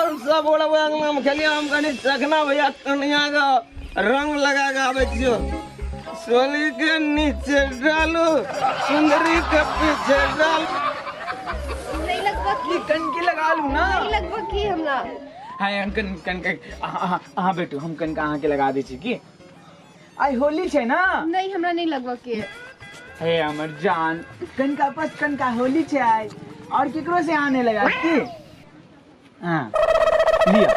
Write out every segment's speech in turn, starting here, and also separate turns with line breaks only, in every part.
हम सब गोरा ओहि अंगना में खेलियो, हम कनी चखना भैया कनिया के रंग लगा के आबै छियो। सोली के नीचे डालू, सुंदरी के पीछे डालू।
नहीं लगभग
की कनकी लगा लू ना।
नहीं लगभग की हमरा।
हाँ, हम कन कन अहाँ अहाँ बेटू, हम कनका अहाँके लगा दै छी। की आइ होली छै ना?
नहीं, हमरा नहीं लगभग के।
हे हमर जान, कनका बस कनका होली छै आइ, और केकरो से आने लगा की? हाँ लिया,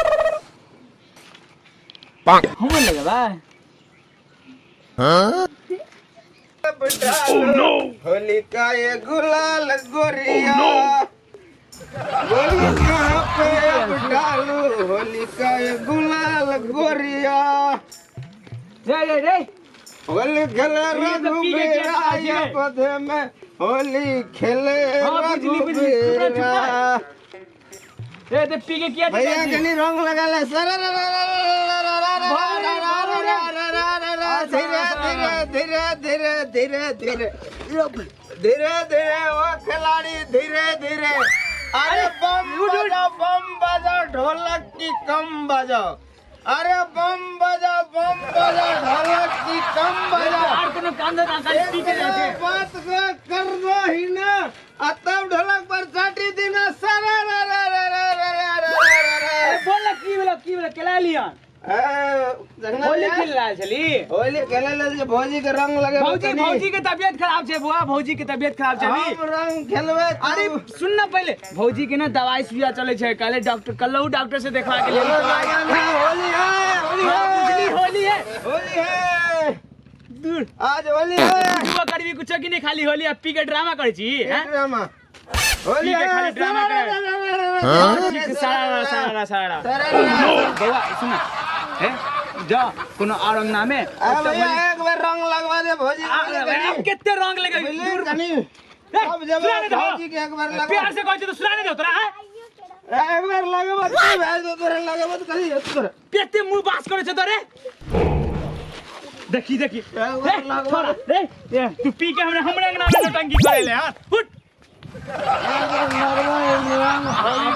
हमर लगबा।
होली का ये गुलाल गोरिया, गोली कहाँ पे अब डालू, होली का ये गुलाल गोरिया।
रे रे रे,
होली खेले
ये तो पी के
रघुबीरा
क्या आज है?
पौधे में होली खेले
हाँ, बुझली, बुझली, चुप रह, चुप रह।
रघुबीरा।
रे ते पी के किया?
भैया कनी रंग लगा ले। सर धीरे धीरे धीरे धीरे धीरे धीरे धीरे धीरे, ओ खिलाड़ी धीरे धीरे। अरे बम बजाओ बम बजाओ, ढोलक की कम बजाओ। अरे बम बजाओ बम बजाओ, ढोलक की कम बजाओ।
और कोनो काम धंधा खाली पी के जाते।
बात को कर दो ही ना, आ तब ढोलक पर चाटी देना। सारा रा रा रा रा रा रा रा रा रा।
अरे बोल ना, की भेलो, की भेलो, केला लियन?
ए, जखना
होली
भैया,
खेल रहल छली।
होली खेले ले जे भौजी के रंग लगे।
भौजी, भौजी के तबियत खराब छै बुआ, भौजी के तबियत खराब छै अभी।
हम रंग खेलबे।
अरे सुन ना, पहले भौजी के ना दवाई सुइया चले छै, कल डॉक्टर कल डॉक्टर से देखवा के लिए।
होली है, होली
हाँ,
है।
बुझली, होली है।
होली है।
दूर
आज होली है।
बुआ करबी कुछ की नहीं, खाली होली आ पी के ड्रामा करै छी हैं?
ड्रामा होली
ठीक है,
है।
खाली ड्रामा करे।
हाँ?
ठीक, सारा सारा सारा बौआ सुन ना, हे जा कोनो और अंगना में।
अरे भैया, एक बार रंग लगवा दे भौजी के।
अब कितने रंग लगे?
बुझली कनी
ए,
अब जब
सुना नहीं दो।
भौजी के एक बार लगवा।
प्यार से कहै छी तो सुना नहीं दो तोरा हैं?
एक बार लगवा तो भाई तो तोरा लगवा तो कहीं तोरा।
कते मुंह बास करे छै तोरे, देखी देखी।
एक बार
रे
लगवा।
छोड़ा रे, ए, तू पी के हमरे हमरे अंगना में नौटंकी करे ले। हां उठ,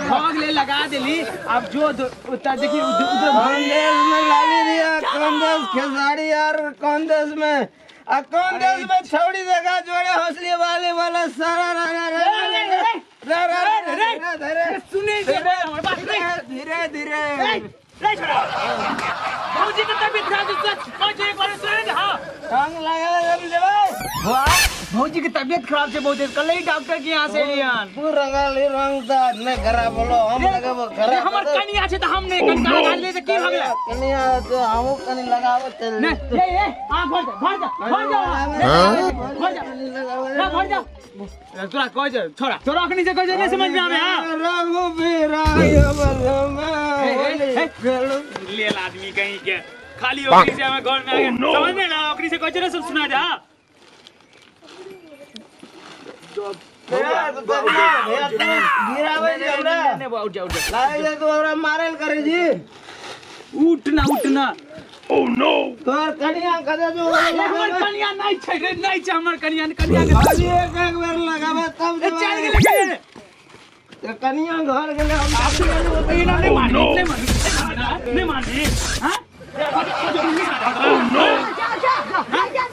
भाग ले, लगा देली। अब जो उतना देखी उधर उधर।
कौन देश में लाली दिया, कौन देश खेसारी यार, कौन देश में आ कौन देश में छौड़ी देखा जोड़े हौसले वाले वाला सारा रा रा रा रा रा रा रा रा रा रा।
सुने जे बोल हमर बात नहीं।
धीरे धीरे।
रे रे छोड़ा, भौजी के तबियत खराब छै, सच कहै छै, एक बार सुने दे। हां,
रंग लगा दे देबै।
वाह, भौजी के तबियत खराब छै बहुत, कल ही डॉक्टर के यहाँ से एलियन।
तू रंगल रंग त नहीं खराब बोलो, हम लगाबो
रे
खराब।
हमर कनिया छै त हम नहीं कनका लगा ले त की भऽ गेलै?
कनिया तो हमहू कनी लगाबो चल।
नहीं, ए ए, हां, घर जा, घर जा, घर जा, घर जा ना, घर जा। तोरा कहै छै छोड़ा, तोरा अखनी से कहै छै, नहीं समझ में आवे? हां
रघुबीरा
ए, ए, लेल आदमी कहीं के, खाली ओकरी से हमें घर में आ गए, समझ में ना? ओकरी से कहै छै ना, सब सुना जा।
गिराबै छै हमरा।
नहीं बुआ, उठ जा, उठ जा।
लागे छै तू हमरा मारल करे जी।
उठ ना, उठ ना।
तोहर कनिया कदे जो।
हमर कनिया नहीं छै रे, नहीं छै हमर कनिया, कनिया के
खाली एक एक बेर लगाबे तब।
ए, चल गेलै गेलै।
ते कनिया घर गेलै, हम
ए, ना, नहीं मानी, नहीं मानी, नहीं मानी। हां,
जा जा जा जा।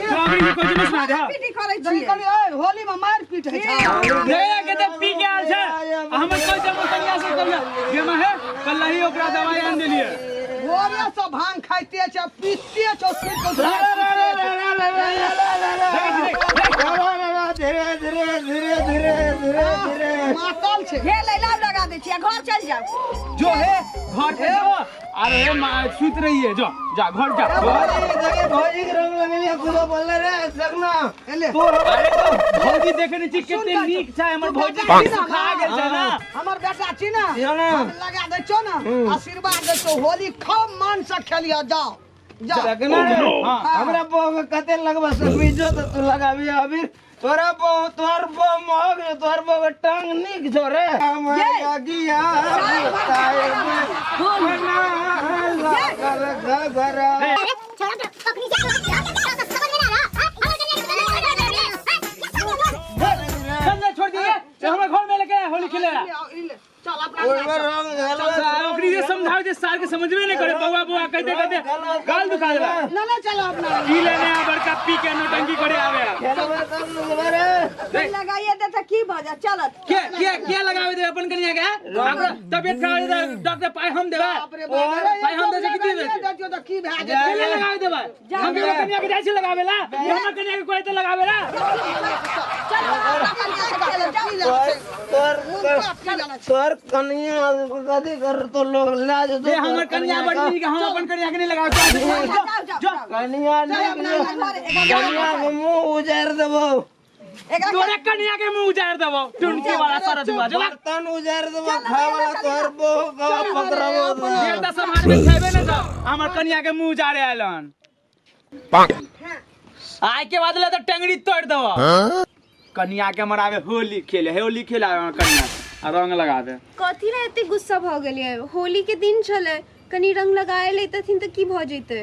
कोई नहीं सुना जा।
पीटी करै छियै?
होली में मार पीट होइ छै?
रे के ते पी के आयल छै आ हमर कोई जब कनिया से कल गेमा है, कल ही ओकरा दवाई आन देलिए।
भोरे से भांग खाइते छै, पीते छै, सुति कऽ।
धीरे धीरे धीरे धीरे धीरे धीरे।
मातल छै।
हे लैला, लगा दै छियै, घर चलि जाउ।
जो है घर पे जो, अरे सुत रही है, जो जा, घर जा।
भौजी देखे, भौजी के रंग लगेलिए, कुछो बोलले रे सगना।
एले।
तू
अरे तो भौजी देखे नहीं छी कते नीक छै हमर भौजी,
बेटा छी ना।
सुखा गेल छै ना।
हमर बेटा छी ना।
छियौ ना।
हम लगा दै छौ ना, आशीर्वाद दै छौ, होली खूब मन से खेलिह, जाओ जाओ।
सगना रे।
हाँ।
हमरा बहु के कते लगबा सकबी जो तो तू लगाबी अबीर, तोरा बहु, तोहर बहु महग छौ, तोहर बहु के टांग नीक छौ रे। हमर गिया बना लागल घघरा।
चल जा, छोड़ दिए, हमर घर में लेके होली खेले।
ई ले, चल अपना।
ओहिमे रंग घलवा
सार ओकरी जे समझावे जे सार के समझबे नहीं करे, बउआ बउआ कहते कहते गाल दुखा देला।
ना ना चलो अपना
पी लेने आ बड़का पी के नौटंकी करे आवे।
खेलबे तब न देबे रे।
लगाइए दे त की भऽ जा चलत।
के के के लगावे दे अपन कनिया के? हमरा तबियत खराब हो जाए डॉक्टर पाई हम देबे।
बाप रे बाप रे,
पाई हम दे छै कि दे
दे दियौ तऽ की भए
के
जेतै?
लगावे देबे? हम के कनिया के जाइ छै लगावेला, हमर कनिया के कोई त लगावेला।
चलो अपना कनिया से खेलब, जाउ।
तोर तोर कनिया कथी कर तो लोग लाज
ए हमर कनिया बड़ नीक, हम अपन कनिया के नहीं लगावे।
जाउ, जाउ, जाउ।
कनिया नीक कनिया के मुंह उजारि देबो।
एकरा
तोरे कनिया के मुंह उजाड़ देबो टुनकी वाला सारा दुआ जो
बर्तन उजारि देबो खाए वाला तोहर बहु के पकड़बो।
देर त सम्हार के खेबे ने जाओ, हमर कनिया के मुंह उजाड़े आइलन। आय के बाद ले त टंगड़ी तोड़ देबो। कनिया के मरावे होली खेले, होली खेलावे हमर कनिया आ रंग लगा दे।
कथी ला एते गुस्सा भऽ गेलियै? होली के दिन छलै, कनी रंग लगाए लेतथिन तऽ की भऽ जैतै?